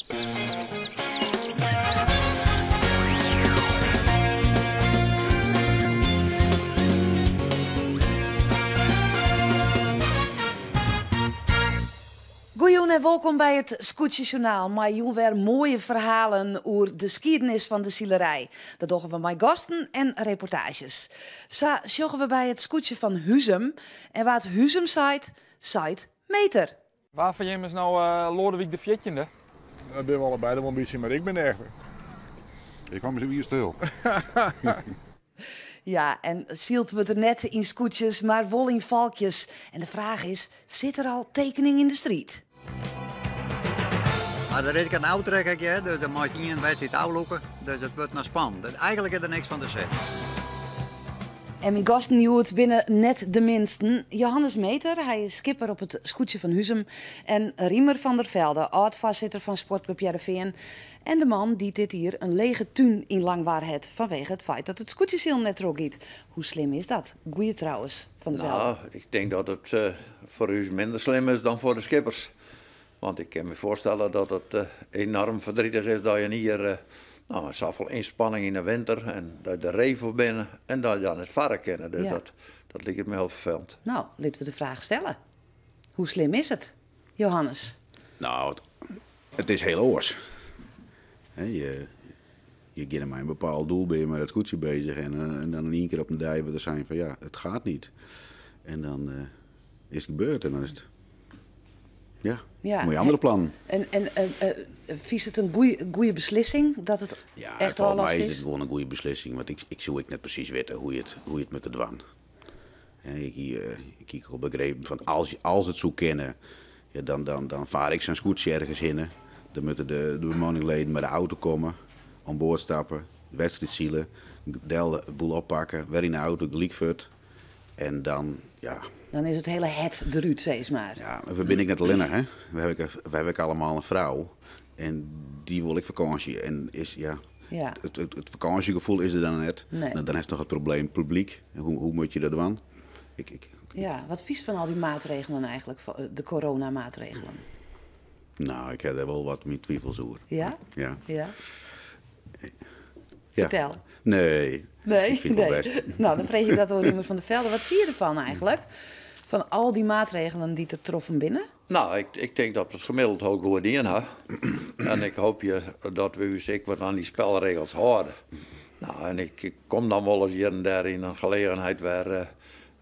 Goejûn en wolkom by it Skûtsjesjoernaal mei jûn wer moaie ferhalen oer de skiednis fan de silerij. Dat dogge we mei gasten en reportaazjes. Sa sjogge we by it skûtsje fan Huzum en wa't Huzum seit, seit Meeter. Wa fan jim is no Loadewyk de fjirtjinde? Dat binne we allebei wol in bytsje, mar ik bin echt. Ik kwam eens wier stil. Ja, en syld wurdt der net yn skûtsjes, mar wol yn falkjes. En de fraach is, sit der al tekening yn de striid? Mar der is ek in ôftrekkerke, dus dan meist ien wedstriid ôflûke. Dus it wurdt noch spannend. Eigenlik is der niks fan te sizzen. En myn gasten hjoed binne net de minsten. Johannes Meeter, hy is skipper op it skûtsje fan Huzum. En Riemer van der Velde, âld-foarsitter fan Sportklup Hearrenfean. En de man dy't dit jier in lege tún yn Langwar hat fanwege it feit dat it skûtsjesilen net trochgiet. Hoe slim is dat? Goeie trouwens, Van der Velde. Nou, ik tink dat it foar ús minder slim is dan foar de skippers. Want ik kin my foarstelle dat it enoarm ferdrietich is dat je in jier no, safolle ynspanning yn de winter en dat je der ree foar binne en dat je dan net farre kinne. Dus dat, dat liket my hiel ferfelend. Nou, litte we de fraach stelle. Hoe slim is it, Johannes? Nou, it is hiel oars. Je, je geane mei in bepaald doel bin je mei dat skûtsje beuzich en, en dan in ien kear op in dei wurdt der sein fan ja, it gaat niet. En dan uh, is it gebeurd en dan is it ja, ja. Moaie andere plannen. En uh, fynst it in goede beslissing dat it ja, echt foar my is is it gewoan in goede beslissing, want ik soe ek net presys witte hoe je it moatte dwaan. Ik hie al begrepen fan as it soe kinne, ja, dan faar ik sa'n skûtsje ergens hinne. Dan moatte de bemanningleden mei de auto komme, oan board stappe, de wedstriid sile, del de boel oppakke, wer yn de auto, gelyk fuort. En dan, ja. Dan is it hiele hert derút, sis mar. Ja, we binne ek net allinnich, hè. We hawwe ek allemal in frou en dy wol ek fakânsje. En is, ja, ja. It fakânsjegefoel is der dan net. Nee. Dan hast noch it probleem publyk. Hoe moat je dat dwaan? Ik, ja, wat fynst fan al dy maatregelen eigenlik, de coronamaatregelen? Nou, ik ha dêr wol wat myn twivels oer. Ja? Ja. Ja. Ja. Fertel. Nee. Nee? Ik fyn it wol nee. bêst. Nou, dan freegje ik dat oan Riemer van der Velde. Wat fine je derfan eigenlik? Fan al dy maatregelen dy't der troffen binne? Nou, ik tink dat we it gemiddeld hiel goed dien ha. En ik hoopje dat we ús ek wat oan dy spelregels hâlde. Nou, en ik kom dan wolris hjir en dêr yn in gelegenheid wêr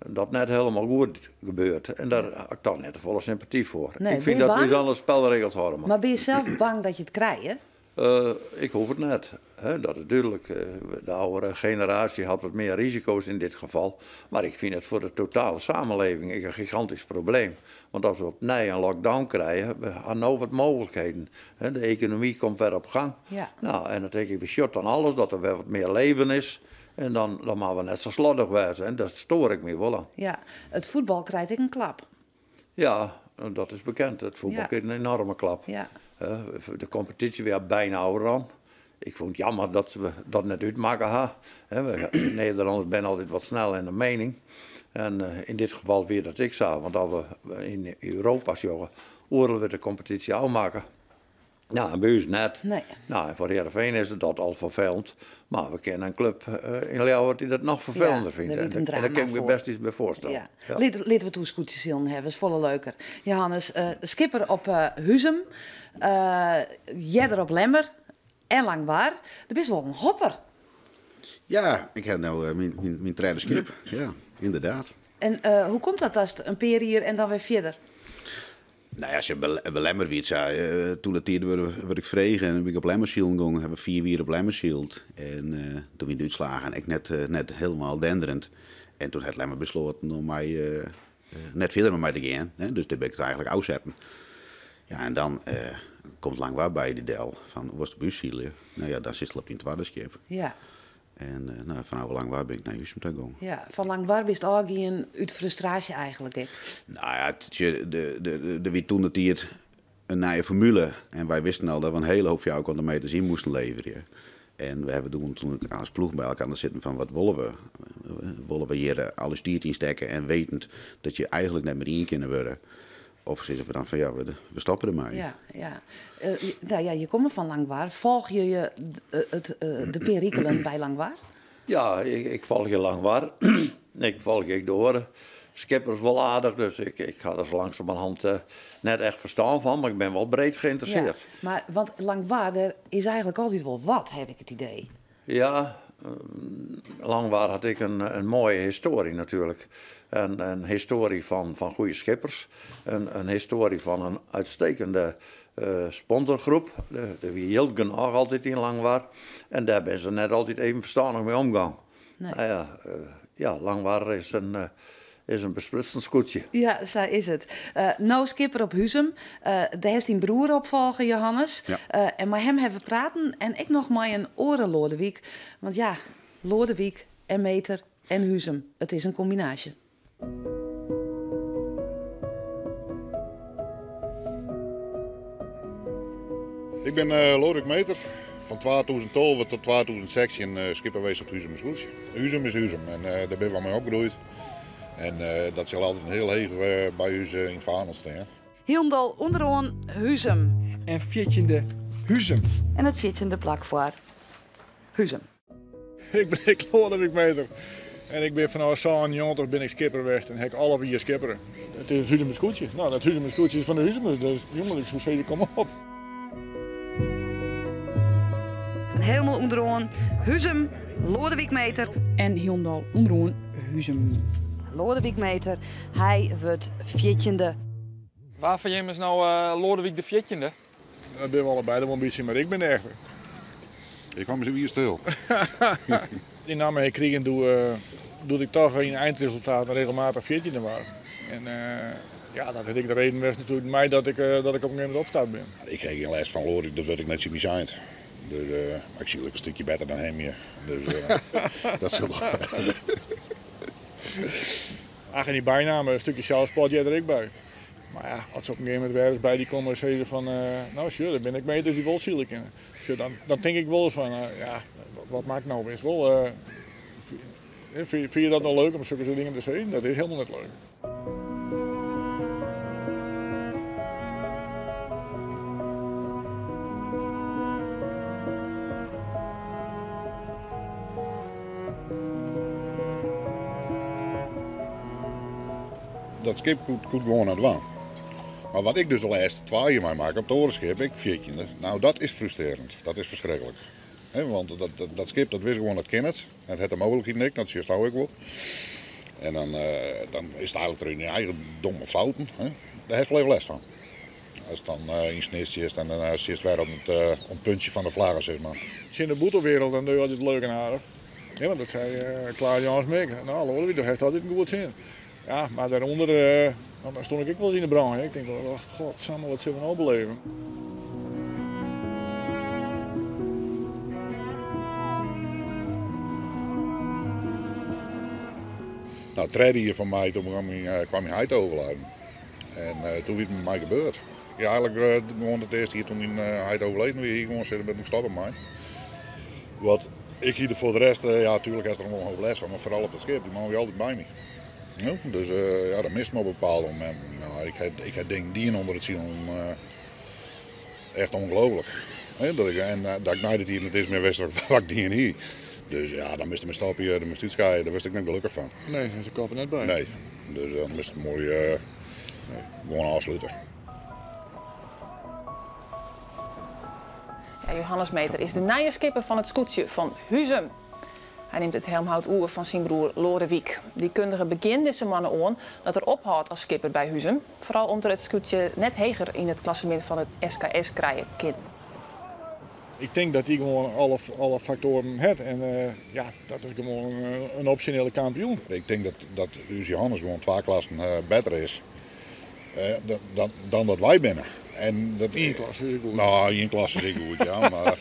dat net hielendal goed gebeurt. En dêr ha ik toch net te folle sympaty foar. Nee, ik fyn bin je dat we ús bang? oan de spelregels hâlde moatte. Mar binne je sels bang dat je it krije? Ik hoech it net, dat is dúdlik. De âldere generaasje hat wat mear risiko's yn dit gefal. Mar ik fyn it foar de totale samenleving ek in gigantysk probleem. Want as we opnij in lockdown krije, we ha no wat mooglikheden. De ekonomy komt wer op gang. Ja. Nou, en dan tink ik, we sjocht dan alles dat der wer wat mear leven is. En dan moatte we net sa sloddich wêze. En dêr stoar ik my wol oan. Ja, it fuotbal krijt ek in klap. Ja, dat is bekend. It fuotbal Ja. krijt in enoarme klap. Ja. De kompetysje wie byna ôfrûn. Ik fûn it jammer dat we dat net útmakke ha. We Nederlanners binne altyd wat snel yn de miening. En yn dit gefal wie dat ek sa, want as we yn Europa sjogge, oeral wurdt de kompetysje ôfmakke. Nou, en by ús net. Nee. Nou, en foar Hearrenfean is it dat al ferfelend. Mar we kenne in klup yn Ljouwert dy't dat noch ferfelender Ja, fynt. dêr wie it in En dêr drama kin ik my foar. bêst iets by foarstelle. Ja. Ja. Litte we it oer skûtsjesilen hawwe, is folle leuker. Johannes, skipper op Huzum, earder op Lemmer en Langwar. Do bist wol in hopper. Ja, ik ha no myn tredde skip. Ja, ynderdaad. En hoe komt dat datst in pear jier en dan wer fierder? Nou ja, as by Lemmer wie it sa. Toen de tiid wurd ik frege en dan bin ik op Lemmer silen gongen. Hawwe we 4 jier op Lemmer syld. En toen wiene de útslaggen ek net hielendal denderend. En toen hat Lemmer besletten om my net fierder mei my te gean. Hè? Dus dêr bin ik it eigenlik ôfsetten. Ja, en dan komt Langwar by dy del fan, wolst by ús sile? Nou ja, dan sitst al op dyn twadde skip. Ja. En nou, fanôf Langwar bin ik nei Huzum ta gongen. Ja, fan Langwar bist ôfgien út frustraasje eigenlik ek? Nou ja, sjoch, der wie toen de tiid in nije formule. En wy wisten al dat we in hiele hoop fjouwerkante meters yn moasten leverje. En we hawwe toen, toen as ploech by elkoar sitten fan wat wolle we? Wolle we hjir al ús tiid yn stekke en wetend dat je eigenlik net mear ien kinne wurde? Of sizze we dan fan ja, we stoppe dermei. Ja, ja. No ja, je komme fan Langwar. Folgje je it, de perikelen by Langwar? Ja, ik folgje Langwar. Ik folgje ek de oare skippers wol aardich, dus ik ha der sa langsumerhand net echt ferstân fan, mar ik bin wol breed geïnteresseerd. Ja, mar want Langwar, der is eigentlik altyd wol wat, haw ik it idee. Ja, Langwar hat ek in moaie histoarje natuerlik. In histoarje fan goede skippers, in histoarje fan in uitstekende sponsorgroep. Der wie jild genôch altyd yn Langwar en dêr binne se net altyd even ferstannich mei omgong. Nee. Nou ja, ja, Langwar is in is in besprutsen skûtsje. Ja, sa is it. No skipper op Huzum. Dêr hast dyn broer opfolge, Johannes. Ja. En mei him hawwe we praten en ek noch mei in oare Loadewyk. Want ja, Loadewyk en Meter en Huzum, it is in kombinaasje. Ik bin Loadewyk Meter, fan 2012 tot 2016 skipper west op Huzumer Skûtsje. Huzum is Huzum en dêr binne we mei opgroeid. En dat sil altyd hiel heech by ús yn it faniel stean. Hielendal ûnderoan Huzum. En fjirtjinde Huzum. En it fjirtjinde plak foar Huzum. Ik bin ek Loadewyk Meter en ik bin fanôf 97 bin ik skipper west en ha ik alle jier skippere. It is it Huzumer skûtsje. No, dat Huzumer skûtsje is fan de Huzumers, dus jongen, ik soe sizze kom op. Hielendal ûnderoan Huzum, Loadewyk Meter. En hielendal ûnderoan Huzum. Loadewyk Meter, hy wurdt fjirtjinde. Wa fan jim is no Loadewyk de fjirtjinde? Dat binne we allebei wol in bytsje, mar ik bin echter. Ik kwam eens even stil. Dy namme ha ik krigen doe, doe't ik toch yn eindresultaat regelmatich fjirtjinde waard. En ja, dat hat ek de reden west natuerlik mei dat ik, dat ik op in gegeven momint opstapt bin. Ik ha gjin lêst fan Loadewyk, dat wurd ik net tsjin my sein. Dus, mar ik syl ek in stikje better dan him, ja. Dus dat sil toch. Ach, en dy bynamme, in stikje selsspot heart der ek by. Mar ja, as se op in gegeven momint wer ris by dy komme en sizze fan, no sjoch, der binne ek meters dy't wol sile kinne. Sjoch, dan, dan tink ik wol fan, ja, wat moat ik no? Is wol, fine je dat no leuk om sokke soart dingen te sizzen? Dat is hielendal net leuk. Dat skip koe gewoan net dwaan. Mar wat ik dus de lêste twa jier meimakke op it oare skip, ek fjirtjinde, no dat is frustrearjend. Dat is ferskriklik. Want dat skip dat wist gewoan dat kin it. En it hat de mooglikheden ek, dat sjochst no ek wol. En dan, dan is it eigentlik troch dyn eigen domme fouten. Dêr hast wol even lêst fan. Ast dan yn Snits sitst en dan sitst wer op it puntsje fan de flagge, sis mar. Tsjin de bûtenwereld dan dogge je altyd leuk en aardich. Ja, want dat sei Klaas Jansma ek. No, Loadewyk, do hast altyd in goed sin. Ja, mar dêrûnder dan stond ik ek wolris yn de brân. Ik tink, oh, godsamme, wat sille we no beleven? No, it tredde jier fan my, toen kwam myn heit te overlijden. En toen wie it mei my gebeurd. Ja, eigentlik gewoan it earste jier toen myn heit overleden wie, hie ik gewoan sizzen, ik stop dermei. Want ik hie der foar de rest, ja, tuerlik hast der wol in hoop lêst fan, mar foaral op it skip, dy man wie altyd by my. Ja, dus ja, dat mist me op bepaalde mominten. No, ik ha, ik ha dingen dien ûnder it silen, echt ongelooflik. Dat ik, en dat ik nei de tiid net iens mear wist wat ik dien hie. Dus ja, dan moast ik stopje, dan moast útskeie, dêr wurdst ek net gelokkich fan. Nee, dêr is de kop der net by. Nee, dus dan moast it moai gewoan ôfslute. Ja, Johannes Meter is de nije skipper fan it skûtsje fan Huzum. Hy nimt it helmhout oer fan syn broer Loadewyk. Dy kundige begjin dizze moanne oan dat er ophâldt as skipper by Huzum. Foaral om't er it skûtsje net heger yn it klassemint fan it SKS krije kin. Ik tink dat hy gewoan alle faktoaren hat en ja, dat is gewoan in opsjonele kampioen. Ik tink dat ús Johannes gewoan twa klassen better is dan dat wy binne. En dat, Ien klasse is ek goed. No, ien klasse is ek goed, ja. Mar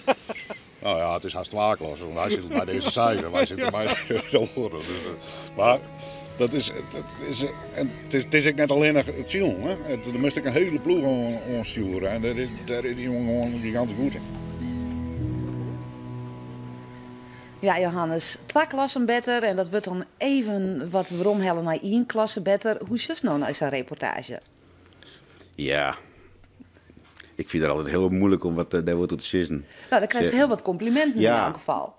no ja, it is hast twa klassen, want hy sit by dizze seis en wy sitte by de oare. Dus, mar dat is, dat is, en it is, it is ek net allinnich it silen, hè. Der moast ek in hiele ploech oanstjoere en dêr is dy jonge gewoan gigantysk goed yn. Ja, Johannes, twa klassen better en dat wurdt dan even wat weromhelle nei ien klasse better. Hoe sjochst no nei sa'n reportaazje? Ja, ik fyn it altyd hiel muoilik om wat dêroer te sizzen. No, dan krijst hiel wat kompliminten yn elk gefal.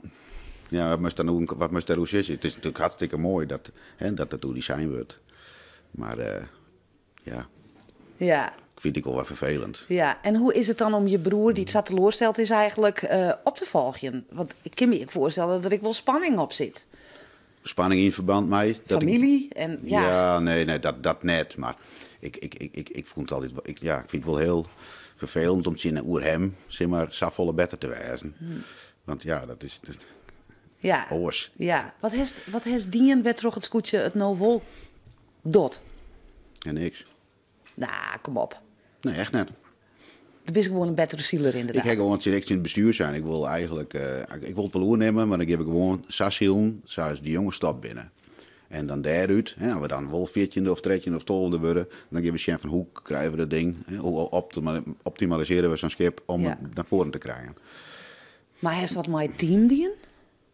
Ja, wat moatst dan wat moatst dêroer sizze? It is natuerlik hartstikke moai dat, hè, dat it oer dy sein wurdt. Mar ja. Ik fyn it ek wol wat ferfelend. Ja, en hoe is it dan om je broer, dy't sa teloarsteld is eigentlik, op te folgjen? Want ik kin my ek foarstelle dat der ek wol spanning op sit. Spanning yn ferbân mei? Dat Famylje en ja. Ja, nee, nee, dat, dat net. Mar ik, ik, ik, ik, ik fûn it altyd, ik, ja, ik fyn it wol hiel ferfelend om tsjinoer him, sis mar, safolle better te wêzen. Want ja, dat is dat, oars. Ja. Wat hast, wat hast dien wêrtroch it skûtsje it no wol docht? Ja, niks. No, kom op. Nee, echt net. Do bist gewoan in bettere siler ynderdaad. Ik ha gewoan tsjin ek tsjin it bestjoer sein, ik wol eigentlik, ik wol it wol oernimme, mar dan gean we gewoan sa silen sa as de jonges stopt binne. En dan dêrút, hè, as we dan wol fjirtjinde of trettjinde of tolfde wurde, dan gean we sjen fan hoe krije we dat ding, hè, hoe optimalisearje we sa'n skip om it nei foaren te krijen. Mar hast wat mei it team dien?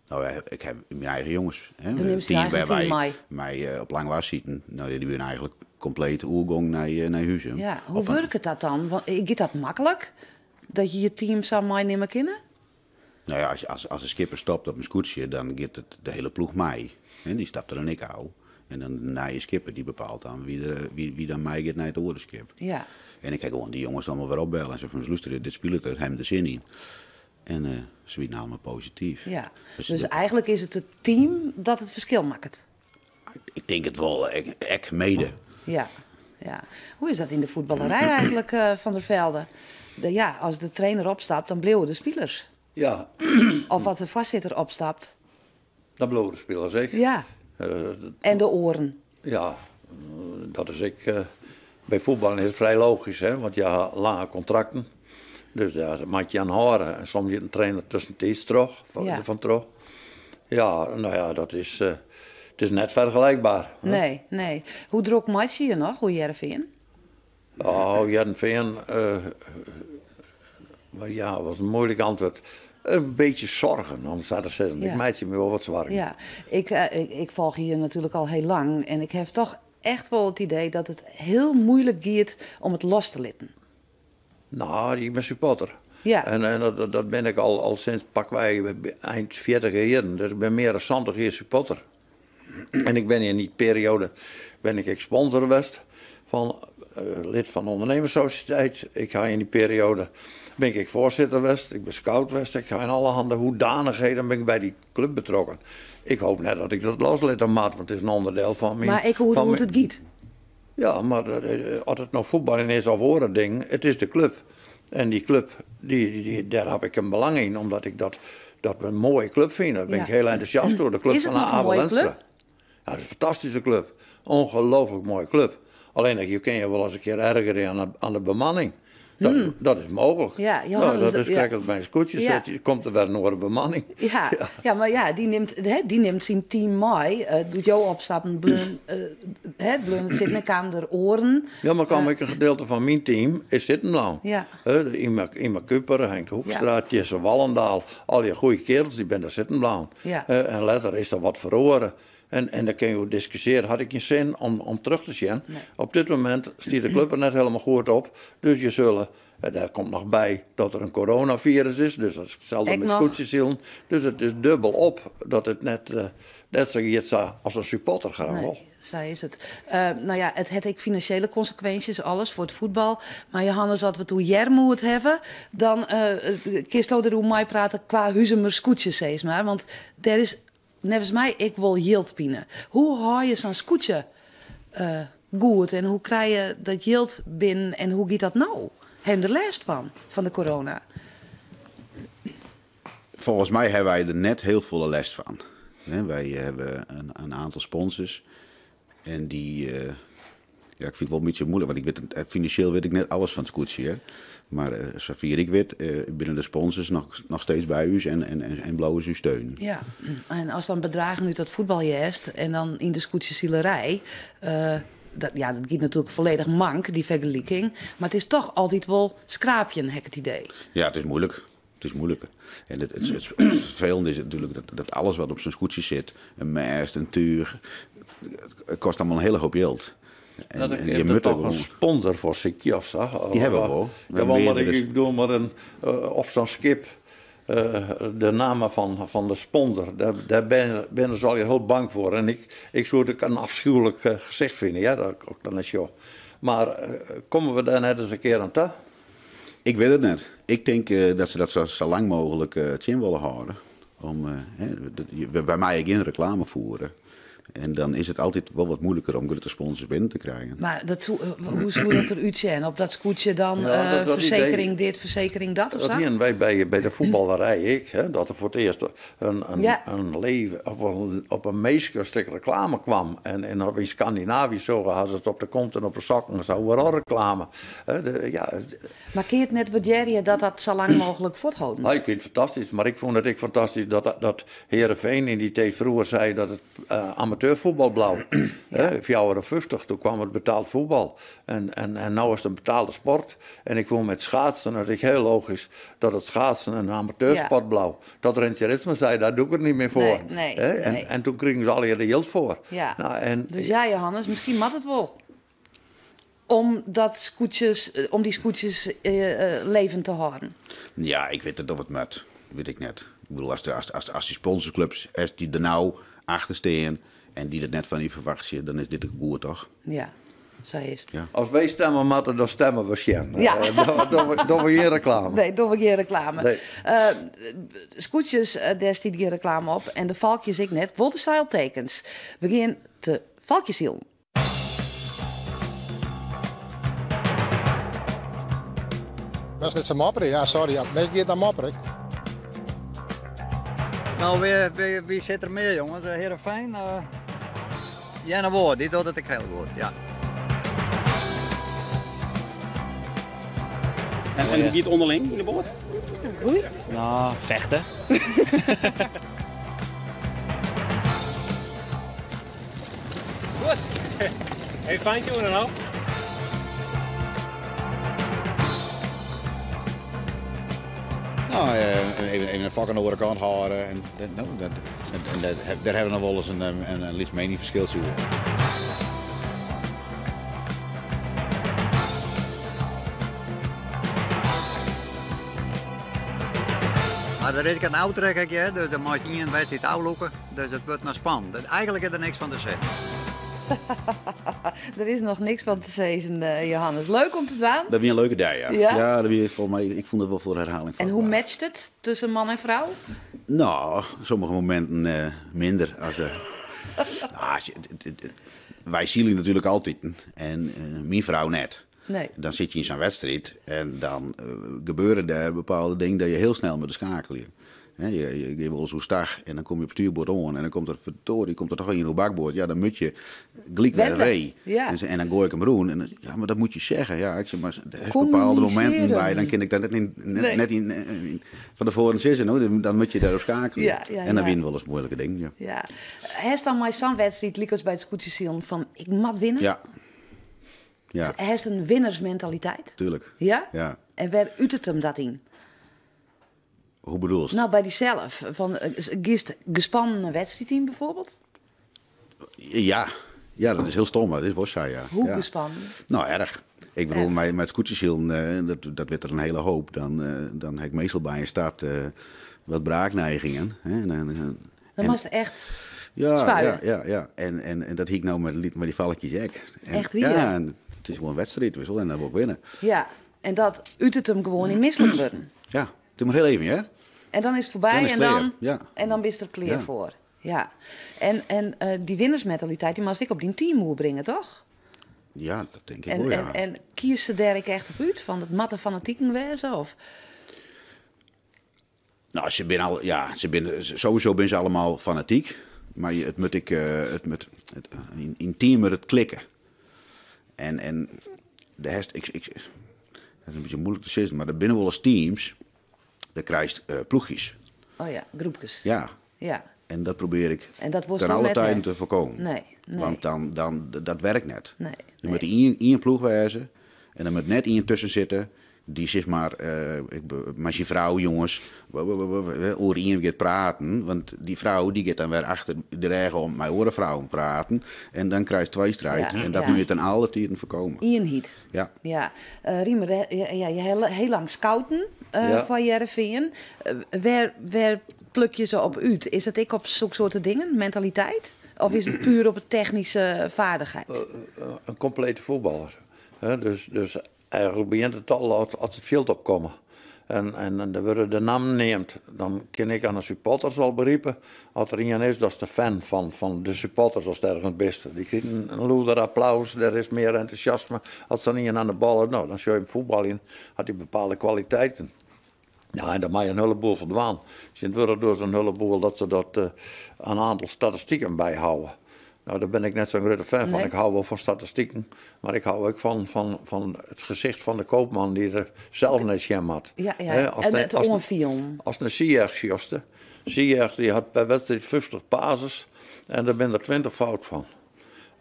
No, ik ha myn eigen jonges. Hè. Do nimst dyn eigen team mei. Mei op Langwar sieten. No, dy binne eigentlik kompleet oergong nei Huzum. Ja, hoe wurket dat dan? Want giet dat maklik? Dat je je team sa meinimme kinne? No ja, as de skipper stopt op in skûtsje, dan giet it de hiele ploech mei. Hè, dy stapt der dan ek ôf. En dan de nije skipper dy bepaalt dan wie dan meigiet nei it oare skip. En ik ha gewoan dy jonges dan wol wer opbelle en sei fan, lúster, dit spilet der, ha jim der sin yn? En se wienen allegear posityf. Ja, dus eigentlik is it it team dat it ferskil makket? Ik tink it wol, ek mede. Ja, ja. Hoe is dat yn de fuotballerij eigentlik, Van der Velde? De, ja, as de trainer opstapt, dan bliuwe de spilers. Ja. Of as de foarsitter opstapt. Dan bliuwe de spilers ek. Ja. En de oaren. Ja, dat is ek by fuotballen is it frij logysk, hè, want je ha lange kontrakten. Dus dêr moat je oan hâlde. En soms giet in trainer tuskentiids troch, fan troch. Ja, no ja, dat is, it is net fergelykber. Nee, nee. Hoe drok meitsje je noch oer Hearrenfean? Oh, Hearrenfean, ja, was in moeilijk antwoord. Een beetje zorgen, om het zo te zeggen. Ik meitsje my wol wat soargen. Ja, ik, ik folgje jim natuerlik al hiel lang en ik ha toch echt wol it idee dat it hiel muoilik giet om it los te litten. No, ik bin supporter. En dat bin ik al sinds pakwei ein fjirtiger jierren. Dus ik bin mear as 70 jier supporter. En ik bin yn dy perioade bin ik ek sponsor west fan lid fan de ondernemerssociëteit. Ik ha yn dy perioade bin ik ek foarsitter west, ik bin scout west. Ik ha yn allerhande hoedanichheden bin ik by dy klup betrokken. Ik hoop net dat ik dat loslitte moat, want it is in ûnderdiel fan myn. Mar ek hoe it giet. Ja, mar as it no fuotbaljen is of oare dingen, it is de klup. En dy klup, dêr haw ik in belang yn, omdat ik dat in moaie klup fyn. Dêr bin ik hiel entûsjast oer, de klup fan Abe Lenstra. Ja, dat is in fantastyske klup. Ongelooflik moaie klup. Allinnich, je kinne je wol ris in kear ergerje oan de bemanning. Dat is mooglik. Ja, Johannes, dat is krekt as by in skûtsje sit, komt der wer in oare bemanning. Ja, ja, mar ja, dy nimt, hè, dy nimt syn team mei. Doe't jo opstapten, bleaun, hè, bleaun it sitten en kamen der oaren. Ja, mar kaam ek in gedeelte fan myn team is sitten bleaun. Yme, Yme Kuper, Henk Hoekstra, Tjisse Wallendaal, al dy goeie kearels, dy binne der sitten bleaun. En letter is der wat feroare. En dan kinne je oer diskusjearje, hat ek gjin sin om terug te sjen. Op dit momint stiet de klup der net hielendal goed op. Dus je sulle, dêr komt noch by dat der in coronafirus is, dus dat is itselde mei skûtsjesilen. Dus it is dubbel op dat it net, net sa giet sa as in supporter graach wol. Nee, sa is it. No ja, it hat ek finansjele konsekwinsjes, alles foar it fuotbal. Mar Johannes, as we it oer earmoed hawwe, dan kinsto deroer meiprate kwa Huzumer skûtsje, sis mar. Want dêr is Neffens my ek wol jildpine. Hoe hâld je sa'n skûtsje goed en hoe krije je dat jild binnen en hoe giet dat no? Ha jim der lêst fan, fan de corona? Folgens my hawwe wy der net hiel folle lêst fan. Wy hawwe in oantal sponsors en dy, ja, ik fyn it wol in bytsje muoilik, want ik wit, finansjeel wit ik net alles fan it skûtsje, hear. Mar safier ik wit, binne de sponsors noch steeds by ús en bliuwe se ús steunen. Ja, en ast dan bedragen út dat fuotbal hearst en dan yn de skûtsjesilerij, dat, ja, dat giet natuerlik folledich mank, dy fergeliking, mar it is toch altyd wol skraapjen, ha ik it idee. Ja, it is muoilik. It is muoilik. En it ferfelende is natuerlik dat alles wat op sa'n skûtsje sit, in mêst, in túch, it kostet allemaal in hiele hoop jild. En, Dat en ik je er moet toch er een gewoon. sponsor voor zoeken of zo? Die hebben we wel. Ja, maar ik, Meerdere. ik bedoel maar een, op zo'n schip, de namen van de sponsor, daar ben ze al heel bang voor. En ik zou het ook een afschuwelijk gezicht vinden, ja, dat ook dan is joh. Maar komen we daar net eens een keer aan toe? Ik weet het net. Ik denk dat ze dat zo lang mogelijk het zin willen houden. Om, hè, dat, je, wij mij geen reclame voeren. En dan is het altijd wel wat moeilijker om grote sponsors binnen te krijgen. Maar dat, hoe zou dat eruit zien? Op dat scootje dan, Ja, dat verzekering idee dit, verzekering dat of Dat zo? hier wij bij de voetballerij, ik, hè, dat er voor het eerst een leven op een meester stuk reclame kwam. En op in Scandinavië zo hadden ze het op de kont en op de sokken, zo overal reclame. Hè, de, ja. Maar keert net wat jij dat dat zo lang mogelijk voorthouden? Nou, ik vind het fantastisch, maar ik vond het ik fantastisch dat Heerenveen in die tijd vroeger zei dat het amateurvoetbal blauw. Hè, 54, toen kwam het betaald voetbal. En nu is het een betaalde sport. En ik vond met schaatsen, dat ik heel logisch, dat het schaatsen een amateursport blauw. Dat Rintje Ritsma zei, daar doe ik het niet meer voor. Nee, nee, Hè, nee. en toen kregen ze al de geld voor. Nou, en Dus ja, Johannes, misschien mat het wel. Om, dat scootjes, om die scootjes levend te houden. Ja, ik weet het of het moet. Weet ik net. Ik bedoel, als die sponsorclubs, als die er nou achter staan en die dat net van die verwachten, dan is dit een goed, toch? Ja, zo is het. Ja. Als wij stemmen moeten, dan stemmen we Sjen. Dan we geen reclame. Nee, doen we geen reclame. Nee. Scootjes, daar staat geen reclame op. En de valkjes ik net. Wat de zeiltekens. We gaan te valkjes hielen. Dat is net zo mopperen, ja, sorry. Ja, het gaat dan mopperen. Nou, wie zit er meer, jongens? Heerenveen? Jenne Woord, die doet het ook heel goed, ja. En hoe gaat het onderling in de boot? Hoe? Nou, vechten. Goed. Hey, fine-tunen nou. Nou, even een vak aan de andere kant houden. En, nou, dat, en, dat, daar hebben we nog wel eens een licht meningsverschil over. Maar er is een outtrekkertje, hè, dus dan mag je niet een wedstrijd afloeken. Dus het wordt nog spannend. Eigenlijk is er niks van te zeggen. Er is nog niks van te zeggen, Johannes. Leuk om te doen. Dat was een leuke dag, ja. Ja? Ja, dat was volgens mij, ik vond het wel voor herhaling En hoe matcht het tussen man en vrouw? Nou, sommige momenten minder. Als, nou, als je, het, het, het, wij zien natuurlijk altijd en mijn vrouw net. Nee. Dan zit je in zo'n wedstrijd en dan gebeuren daar bepaalde dingen dat je heel snel moet schakelen. Hè, je wil zo stag en dan kom je op stuurboord aan en dan komt er verdorie, komt er toch in je bakboord. Ja, dan moet je gelijk weer Wenden. ree. En dan gooi ik hem roen. En dan, ja, maar dat moet je zeggen. Ja, ik zeg maar, er zijn bepaalde momenten bij, dan kan ik dat net in, net, net in, in, van tevoren zeggen, hoor. Dan moet je daarop schakelen. En dan winnen we wel eens moeilijke dingen. Ja. Ja. Hij is dan mijn zo'n wedstrijd, liep bij het scootjesielen van ik moet winnen. Ja. Ja. Hij heeft een winnersmentaliteit. Tuurlijk. Ja? Ja. En waar uit het hem dat in? Hoe bedoel je? Nou, bij die zelf. Van, gist gespannen wedstrijd bijvoorbeeld? Ja. Ja, dat is heel stom, maar dat is wel saai, ja. Hoe Ja. gespannen? Nou, erg. Ik bedoel, met scootjesielen, dat werd er een hele hoop. Dan heb ik meestal bij een start wat braakneigingen. Hè, Dan was het echt Ja, spuien. ja. En dat hiek nou met die valkjes ek. Echt wie, Ja, ja? en het is gewoon een wedstrijd, wissel, en dat wil ik winnen. Ja, en dat uit het hem gewoon in misselijk worden. Ja, het is maar heel even, hè? En dan is het voorbij Dan is en het klaar, dan, ja. en dan ben je er klaar voor. Ja. En die winnersmentaliteit, die moest ik op die team moeten brengen, toch? Ja, dat denk ik En, wel, ja. en kies ze daar ik echt op uit? Van het matte fanatieken wezen? Of? Nou, ze zijn al, ja, ze zijn, sowieso zijn ze allemaal fanatiek. Maar je, het moet ik, het moet, het, in, in team moet het klikken. En de rest, ik, dat is een beetje moeilijk te zeggen, maar er binnen wel eens teams, daar krijg je ploegjes. Oh ja, groepjes. Ja. En dat probeer ik En dat wordt ten dan alle net, tijden hè? te voorkomen. Nee, nee. Want dan, dat werkt net. Nee, Je moet in één ploeg wezen en dan moet net één tussen zitten Dy sis mar, mei syn frou, jonges, oer ien giet praten, want dy frou dy giet dan wer achter de rêch om mei oare frouwen praten en dan krijst tweestrijd en dat moet je ten alle tiden foarkomme. Ienheid. Ja. Ja. Riemer, ja, je ha hiel lang scouten foar Hearrenfean. Wêr, wêr pluk je se op út? Is dat ek op soksoarte dingen, mentaliteit? Of is it puer op de technyske feardichheid? In komplete fuotballer. Dus, dus Eigenlik begjint it al as se it fjild opkomme en en der wurde de nammen neamd. Dan kin ik oan de supporters al begripe, as der ien is, dat is de fan fan de supporters ast ergens bist. Dy krijt in lûder applaus, der is mear entûsjasme. As sa'n ien oan de bal is, no, dan sjoch je him fuotbaljen, hat hy bepaalde kwaliteiten. Ja, en dêr mei in hiele boel foldwaan. Tsjintwurdich dogge se in hiele boel dat se dat in oantal statistiken byhâlde. No, dêr bin ik net sa'n grutte fan fan. Ik hou wol fan statistiken, mar ik hou ek fan, fan, fan it gesicht fan de koopman dy't der sels nei sjen moat. Ja, ja. En it oanfielen. Ast in Ziyech sjochst, Ziyech dy hat per wedstriid 50 passes en dêr binne der 20 fout fan.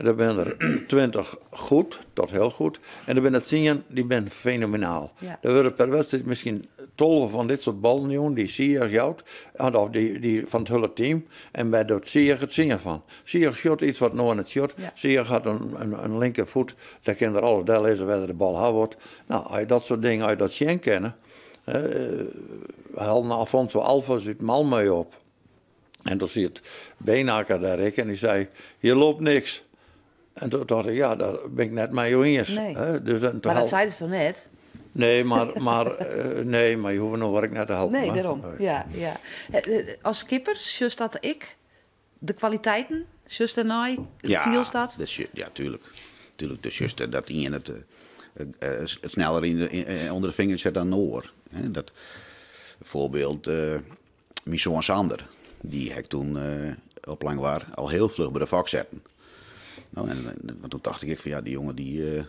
Der binne der 20 goed, tot hiel goed. En der binne 10 dy binne fenomenaal. Ja. Der wurde per wedstriid miskien 12 fan dit soart ballen jûn dy't Ziyech jout, of dy, dy fan it hiele team. En dêr docht Ziyech it 10 fan. Ziyech sjocht yts wat in oar net sjocht. Ja. Ziyech hat in, in, in linkerfoet, dêr kin er alles dellizze wêr't er de bal ha wol. No, as je dat soart dingen, as je dat sjen kinne. We hellen Afonso Alves út Malmö op. En doe siet Beenhakker dêr ek en dy sei, hier loopt niks. En doe tocht ik, ja, dêr bin ik net mei jo iens. Nee. Dus, en Mar dat seidest toch net? Nee, mar, nee, mar je hoege no ek net te helpen. Nee, dêrom. Ja, ja. As skipper, sjochst dat ek? De kwaliteiten, sjochst dêrnei? Fielst dat? Ja, tuerlik. Tuerlik, do sjochst dat ien it sneller ûnder de fingers set dan in oar. Dat, foarbyld, Myn soan Sander, dy ha ik toen op Langwar al hiel fluch by de fok setten. No, en want toen tocht ik ek fan ja, dy jonge dy,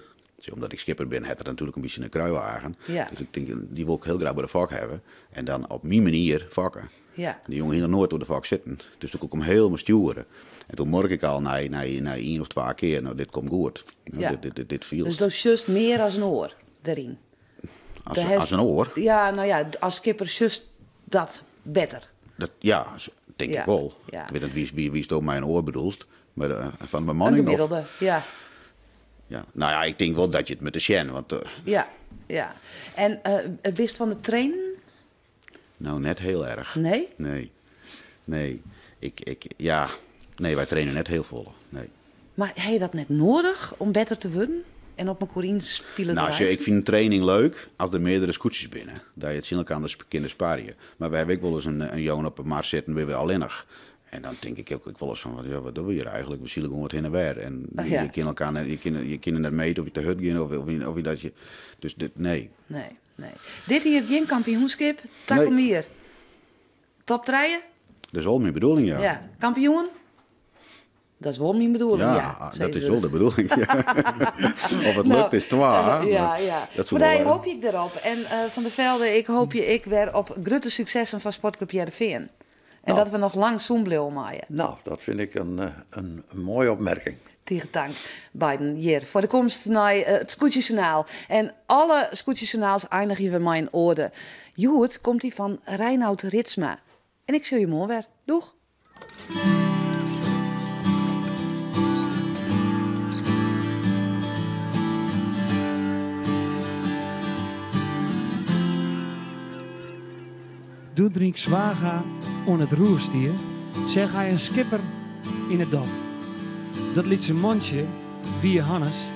omdat ik skipper bin, hat er natuerlik in bytsje in kruiwagen. Ja. Dus ik tink, dy wol ik hiel graach by de fok hawwe. En dan op myn manier fokke. Ja. Dy jonge hie noch noait oer de fok sitten. Dus toen koe ik him hielendal stjoere. En toen murk ik al nei, nei, nei ien of twa kear, no, dit komt goed. No, Ja. dit, dit, dit, dit fielt. Dus do sjochst mear as in oar deryn? As in oar? Ja, no ja, as skipper sjochst dat better. Dat, ja, tink ik wol. Ja. Ik wit net wie, wiesto mei in oar bedoelst. Mar fan de bemanning? In gemiddelde, ja. Ja, no ja, ik tink wol dat je it moatte sjen. Want, Ja, ja. En witst fan it trainen? No, net hiel erch. Nee? Nee. Nee. Ik, ik, ja. Nee, wy traine net hiel folle. Nee. Mar ha je dat net nedich om better te wurden en op mekoar ynspile te No, reitsjen? ik fyn in training leuk as der meardere skûtsjes binne. Dat je tsjin elkoar kinne sparje. Mar we hawwe ek wolris in jûn op 'e mar sitten, binne we allinnich. En dan tink ik ek wolris fan, ja, wat dogge we hjir eigenlik? We sile gewoan wat hinne en wer. En je kinne elkoar net, je kinne net mete of je te hurd gean of je dat je. Dus dit, nee. Nee, nee. Dit jier gjin kampioenskip, takom jier top trije? Dat is wol myn bedoeling, ja. Ja. Kampioen? Dat is wol myn bedoeling, ja. Ja, dat is wol de bedoeling. Of it lukt is twa. Ja, ja. Dat soe Foar dy wol, hoopje ik derop. En Van der Velde, ik hoopje ek wer op grutte suksessen fan Sportclub Hearrenfean. En dat we noch lang sûn bliuwe meie. No, dat fyn ik in moaie opmerking. Tige tank beiden hjir foar de komst nei it Skûtsjesjoernaal. En alle Skûtsjesjoernaals einigje we mei in oade. Hjoed komt dy fan Reinoud Ritsma. En ik sjoch je moarn wer. Doeg! Doe't Rienk Zwaga oan it roer stie, seach hy in skipper yn it dop. Dat lytse mantsje wie Jehannes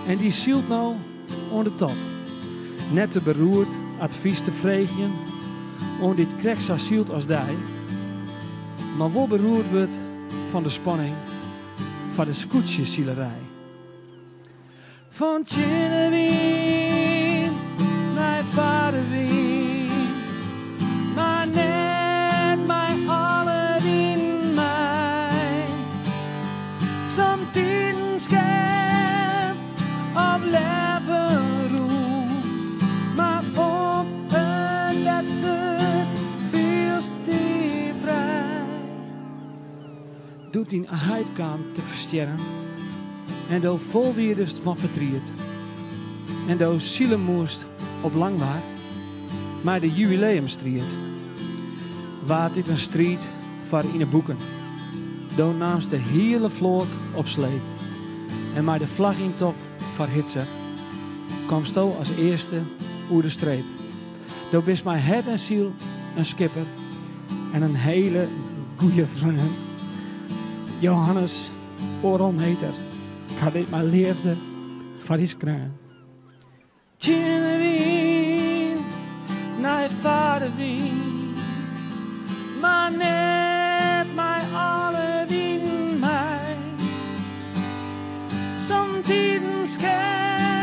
en dy sylt no oan de top. Net te beroerd advys te freegjen oan dy't krekt sa sylt as dy, mar wol beroerd wurdt fan de spanning foar de skûtsjesilerij. Fan tsjin de wyn nei foar de wyn, mar net mei alle wyn mei. Somtiden skerp of leaver rûn, mar op it wetter fielst dy frij. Doe't dyn heit kaam te ferstjerren en do fol wierdest fan fertriet en do sile moast op Langwar mei de jubileumstriid. Waard dit in striid foar yn 'e boeken. Do naamst de hiele float op sleep en mei de flagge yn top foar Hitze komsto as earste oer de streep. Do bist mei hert en siel in skipper en in hele goeie freon. Johannes, oardel meter, ik ha dit mei leafde foar dy skreaun. Tsjin de wyn, nei foar de wyn, mar net mei alle winen mei. Somtiden skerp.